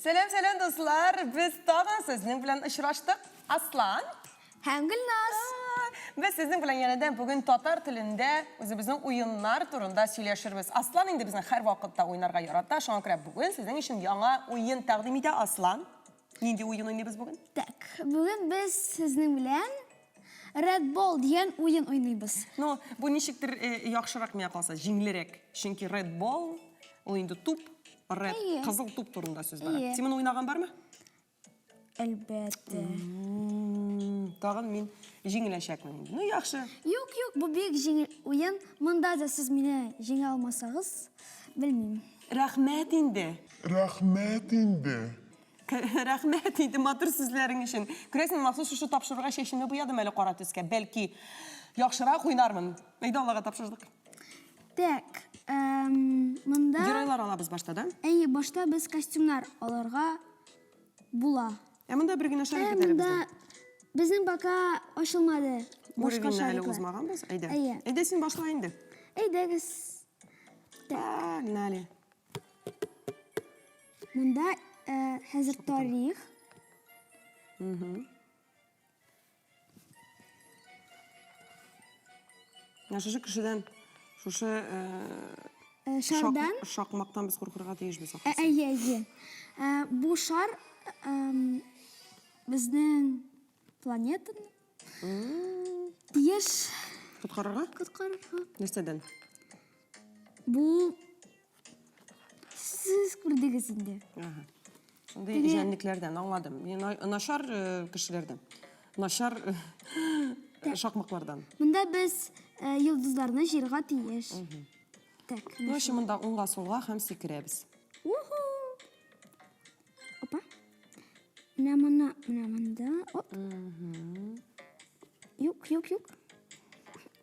Сәлам, сәлам, дуслар! Без тагын сезнең белән очраштык. Аслан һәм Гөлназ. Без сезнең белән янәдән бүген татар телендә үзебезнең уеннар турында сөйләшербез. Аслан инде безнең һәрвакытта уйнарга ярата, шуңа күрә бүген сезнең өчен яңа уен тәкъдим итә Аслан. Нинди уен уйныйбыз бүген? Так, бүген без сезнең белән Red Ball дигән уен уйныйбыз. Ну, бу ничектер э, яхшырак миңа калса, җиңелрәк. Чөнки Red Ball ул инде туп, Red, Әйе. кызыл туп турында сүз бара. Әйе. Син моны уйнаган бармы? Әлбәттә. М, Тагын мин җиңеләчәкмен инде. Ну, яхшы. Юк, юк, бу бик җиңел уен. Монда да сез мине җиңә алмасагыз, белмим. Рәхмәт инде. Рәхмәт инде. Рәхмәт инде матур сүзләрең өчен. Күрәсең, махсус шушы тапшыруга чәчемне буядым әле кара төскә. Бәлки, яхшырак уйнармын. Әйдә, Аллага тапшырдык. Так, эм, монда Геройлар алабыз башта, да? Әйе, башта без костюмнар алырга була. Ә монда бер генә шарик Ә бит әле монда безнең. безнең пока ачылмады. Башка Уровеньны әле шариклар. узмаганбыз. Әйдә. Әйе. Әйдә, син башла инде. Әйдәгез. Погнали. Монда э, хәзер тарих. Менә шушы кешедән, шушы э, Э, шардан. шакмактан без куркырга тиешбез. Ә, ахрысы. Әйе, әйе. Э, Бу шар эм, безнең планетаны тиеш Коткарырга? коткарырга. Нәрсәдән? Бу сез күрдегез инде. Ага. Шундый җәнлекләрдән аңладым. Мин начар э, кешеләрдән. Начар э, шакмаклардан. Монда без э, йолдызларны җыярга тиеш. Так. Ну, в общем, монда уңга сулга һәм сикерәбез. Уху. Опа. Менә моны, менә монда. Оп. Юк, юк, юк.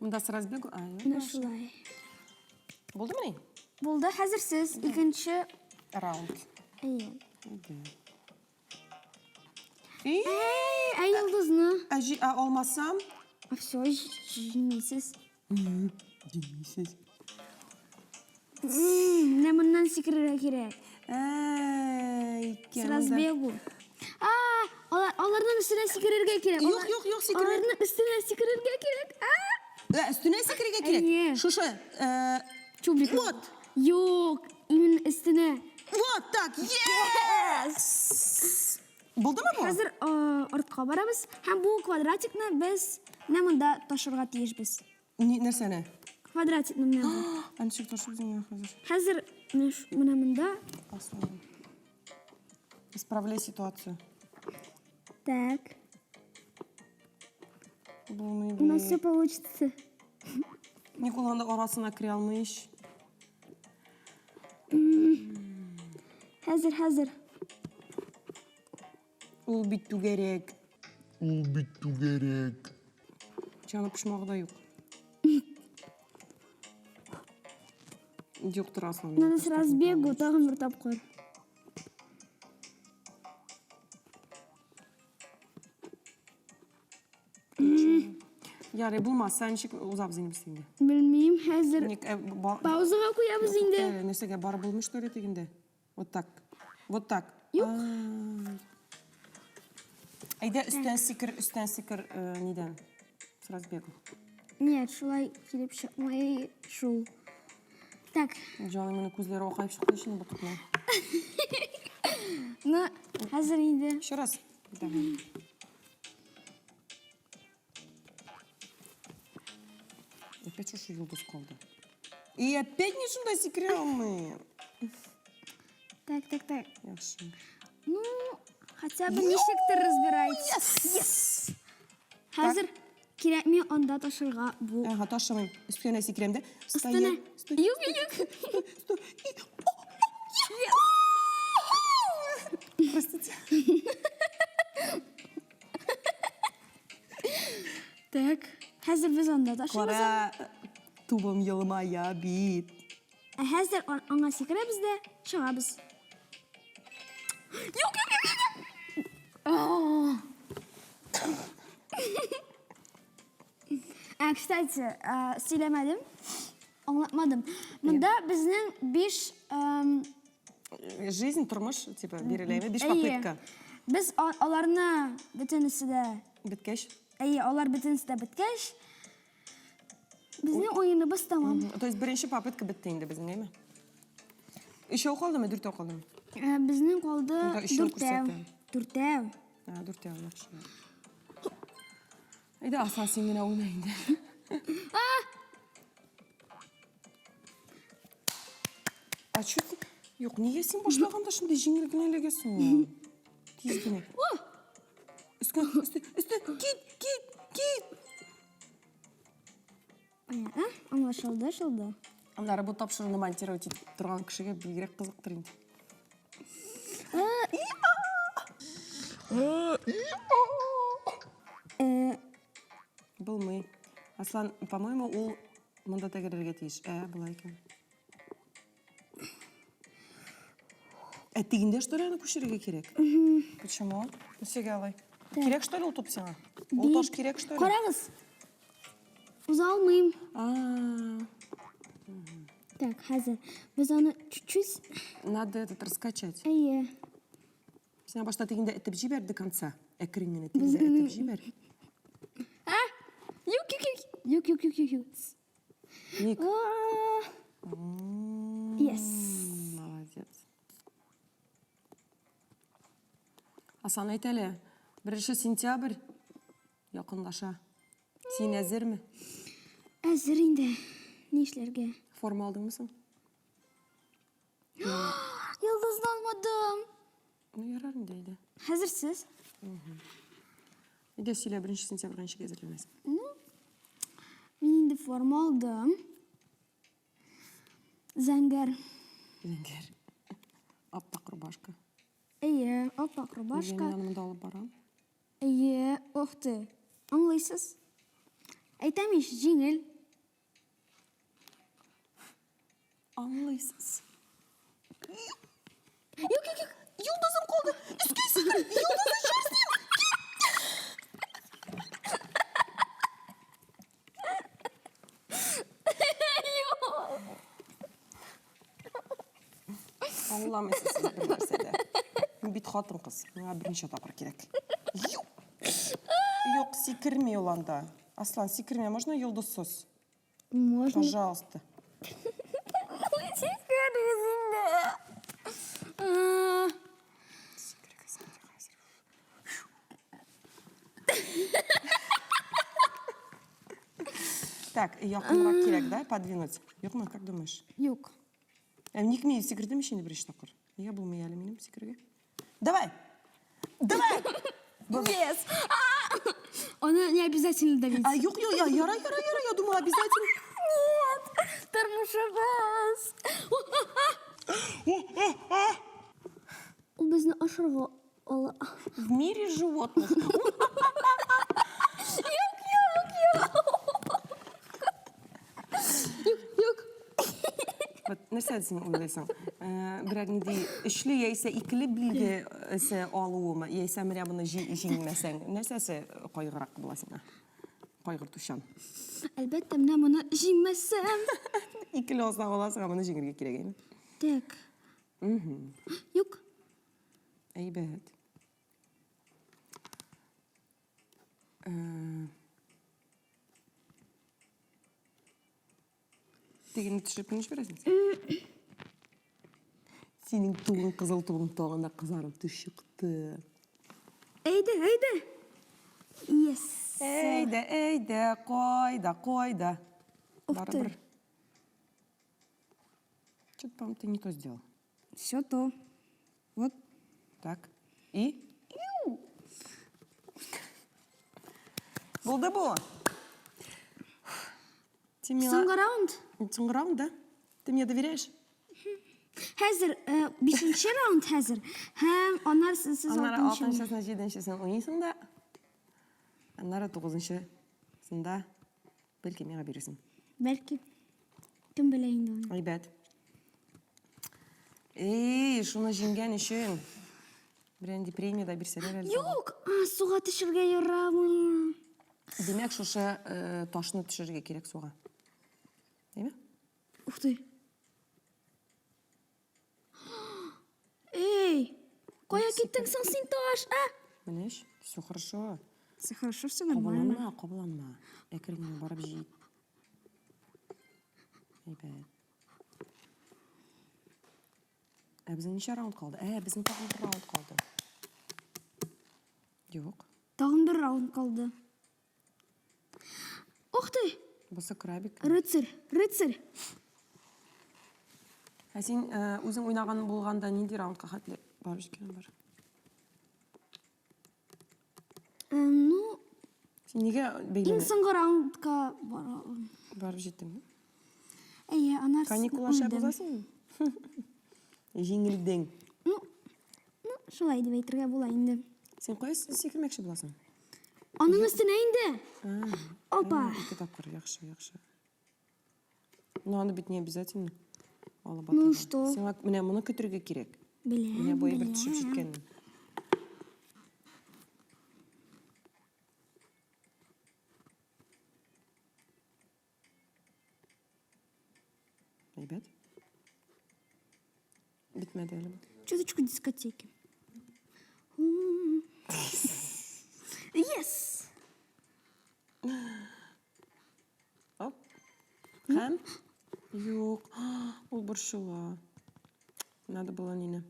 Монда с разбегу. А, юк. Менә шулай. Булдымыни? Булды, хәзер сез икенче Раунд. Әйе. И, Әй, ә йолдызны. ә җи- ә алмасам? А все, җиңмисез. Җиңмисез. Менә моннан сикерергә кирәк. Әй, икән. С разбегу. А, алар, аларның өстенә сикерергә кирәк. Юк, Алар- юк, юк, сикермә. Аларның өстенә сикерергә кирәк. А! Ә, өстенә сикерергә кирәк. Әйе. Шушы, э, Чубрик. Вот. Юк, именно өстенә. Вот так. Yes! Булдымы бу? Хәзер э, артка барабыз һәм бу квадратикны без менә монда ташырга тиешбез. Ни, нәрсәне? Квадратикны менә бу. Ә ничек ташыбыз инде хәзер? Хәзер менә ш- менә монда. Аслан. Исправляй ситуацию. Так. Булмый У нас бит. все получится. Ник ул анда арасына керә алмый ич? Хәзер, хәзер. Ул бит түгәрәк. Ул бит түгәрәк. Чаны почмагы да юк. Юк торасың. Надо с разбегу тагын бер тапкыр. Ярый, булмаса, ничек узабыз инде без инде? Белмим, хәзер Ник, э, ба- паузага куябыз инде. Э, нәрсәгә барып булмый что ли дигәндә? Вот так. Вот так. Юк. Әйдә, өстән сикер, өстән сикер, э, нидән? С разбегу. Нет, шулай килеп чыкмый шул. Так, Җаным, минем күзләре акаеп чыкты өчен бу кытның. ну, хәзер инде. Еще раз. Давай. Опять шушы йолдыз калды. И опять не шунда сикерә алмыйм. Так, так, так. Яхшы. Ну, хотя бы ничектер разбирайтесь. Yes! Хәзер кирәкми анда ташырга бу. Ага, ташымыйм. Өстенә сикерәм дә. Өстенә. Стой. Юк, юк. Стой. И- О, о, Простите. Так. Хәзер без анда ташырбыз. Кара тубым елмая бит. Ә хәзер аңа сикерәбез дә чыгабыз. Юк, юк, юк, юк. Ә, кстати, сөйләмәдем, аңлатмадым. Монда безнең 5. Жизнь, тормыш, типа, биреләме? Биш попытка. Без аларны бөтенесе дә беткәч. Әйе, алар бөтенесе дә беткәч, безнең уеныбыз тәмам. То есть беренче попытка бетте инде безнең, әйме? Өчәү калдымы, дүртәү калдымы? Э, безнең калды дүртәү. Дүртәү. А, дүртәү, яхшы. Әйдә, Аслан, син генә уйна инде. А чё ты? Юк, нигә син башлаганда шундый җиңел генә эләгәсең ул? Тиз генә. Өскә, өсте, өсте, кит, кит, кит. Понятно, аңлашылды, шылды. Аннары бу тапшыруны монтировать итеп торган кешегә бигрәк кызыктыр инде. Булмый. Аслан, по-моему, ул монда тәгәрәргә тиеш. Ә, була икән. Ә тегендә что ли аны күчерергә кирәк? Почему? Нәрсәгә алай? Кирәк что ли ул туп сиңа? Ул таш кирәк что ли? Карагыз. Уза алмыйм. А. Так, хәзер без аны чуть-чуть Надо этот раскачать. Әйе. Син башта тегендә этеп җибәр до конца. Әкрен генә тегендә этеп җибәр. А! Юк, юк, юк. Юк, юк, юк, юк, юк. Ник? Yes. Молодец. Асан әйт әле, 1 сентябрь якынлаша. Син әзерме? Әзер инде. Ни эшләргә? Форма алдыңмы соң? Йолдызны алмадым. Ну, ярар инде, әйдә. Хәзер сез. Әйдә, сөйлә, 1 сентябрьгә ничек әзерләнәсең? Ну, мин инде форма алдым. Зәңгәр. Зәңгәр. Аппак рубашка. Әйе, аппак рубашка. Нигә мин аны монда алып барам? Әйе, ох ты. Аңлыйсыз. Әйтәм ич, җиңел. Аңлыйсыз. Юк, юк, юк. Йолдызым калды. Өскә сикер. Йолдыз өчәрсең. Аңламыйсыз сез бер нәрсә дә. Мин бит хатын-кыз. Миңа берничә тапкыр кирәк. Юк. Юк, сикерми ул анда. Аслан, сикерми, можно йолдызсыз? Можно. Пожалуйста. Сикерегез инде. Сикерегез инде хәзер. Так, якынрак кирәк, да, подвинуть? Юкмы, как думаешь? Юк. Ә ник мин сикердем ич инде беренче тапкыр? Нигә булмый әле минем сикерергә? Давай! Давай! Yes! Аны не обязательно давить. А, юк, юк, я, яра, яра, яра, я думала обязательно. Нет! Тормышыбыз! Ул безне ашарга ала. В мире животных. Юк, юк, юк! Юк, юк. Вот нәрсә син уйлыйсың? Э, берәр нинди өчле яисә икеле билгесе алуымы, яисә менә моны җиңмәсәң, нәрсәсе кайгырак була сиңа? Кайгыртучан. Әлбәттә, менә моны җиңмәсәм. Икеле алсаң аласың, ә моны җиңергә кирәк, әйме? Так. Юк. Әйбәт. Э, Тегене төшереп кенә җибәрәсең син. Синең тугың кызыл тугың тагын да кызарып чыкты. Әйдә, әйдә. Yes. Әйдә, әйдә, кайда, кайда. Ух ты. Барыбер. Что-то, по-моему, ты не то сделал. Все то. Вот. Так. И? Булды бу. Ты миңа... Соңгы раунд. Соңгы раунд, да? Ты мне доверяешь? Хәзер э, бишенче раунд хәзер. Һәм аннары сез сез Аннары алтынчы. алтынчысын, җиденчесен уйныйсың да. Аннары тугызынчысында бәлки миңа бирерсең. Бәлки. Кем белә инде аны. Әйбәт. Эй, шуны җиңгән өчен берәр премия дә бирсәләр әле. Юк, а, суга төшергә ярамый. Димәк, шушы э, ташны төшерергә кирәк суга. Әйме? Ух ты. Эй, кая киттең соң син таш, а? Менә ич, все хорошо. Все хорошо, все нормально. Кабаланма, кабаланма. Әкрен генә барып җит. Әйбәт. Ә безнең ничә раунд калды? Ә, безнең тагын бер раунд калды. Юк. Тагын бер раунд калды. Ух ты! Бусы крабик. Рыцарь, рыцарь. Ә син э, үзең уйнаган булганда нинди раундка хәтле барып җиткән бар? Э, ну, Син нигә иң бәйләнә? соңгы раундка бара. Барып җиттеңме? Әйе, анар Каникуллар шәп уза синең? Җиңелдең. Ну, ну, шулай дип әйтергә була инде. Син кая сикермәкче буласың? Аның өстенә инде. Опа. Ике тапкыр, яхшы, яхшы. Ну, аны бит не обязательно алып Ну атырга. что? Сиңа менә моны көтергә кирәк. Беләм, Менә бу әйбер төшеп беләм. җиткәнне. Әйбәт. Бетмәде әле бу. Чуточку дискотеки. Yes! Оп. Һәм? Юк. Ул борчыла. Надо было нине.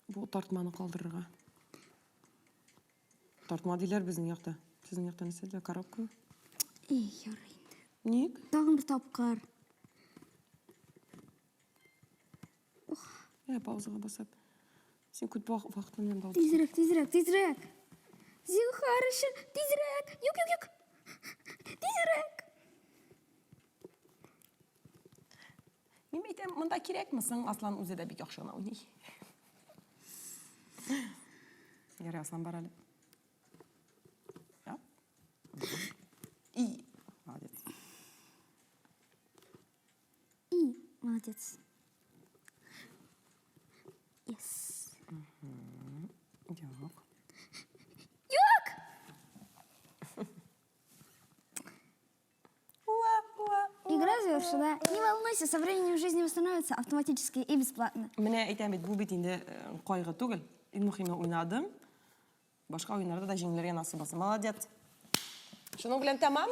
Бу тартманы калдырырга. Тартма диләр безнең якта. Сезнең якта нәрсә диләр? Коробка? Эй, ярый инде. Ник? Тагын бер тапкыр. Ә, паузага басып. Син күп вакытыңнан да Тизрәк, тизрәк, тизрәк. Зинһар өчен, тизрәк. Юк, юк, юк. Тизрәк. Мин әйтәм, монда кирәкме соң? Аслан үзе дә бик яхшы гына уйный. Ярый, Аслан бар әле. И, молодец. И, молодец. Yes. Юк. Юк! Игра завершена. Не волнуйся, со временем жизнь восстановится автоматически и бесплатно. Менә әйтәм бит, бу бит инде э, кайгы түгел. Иң мөһиме уйнадым. Башка уеннарда да җиңелергә насыйп булсын. Молодец. Шуның белән тәмам.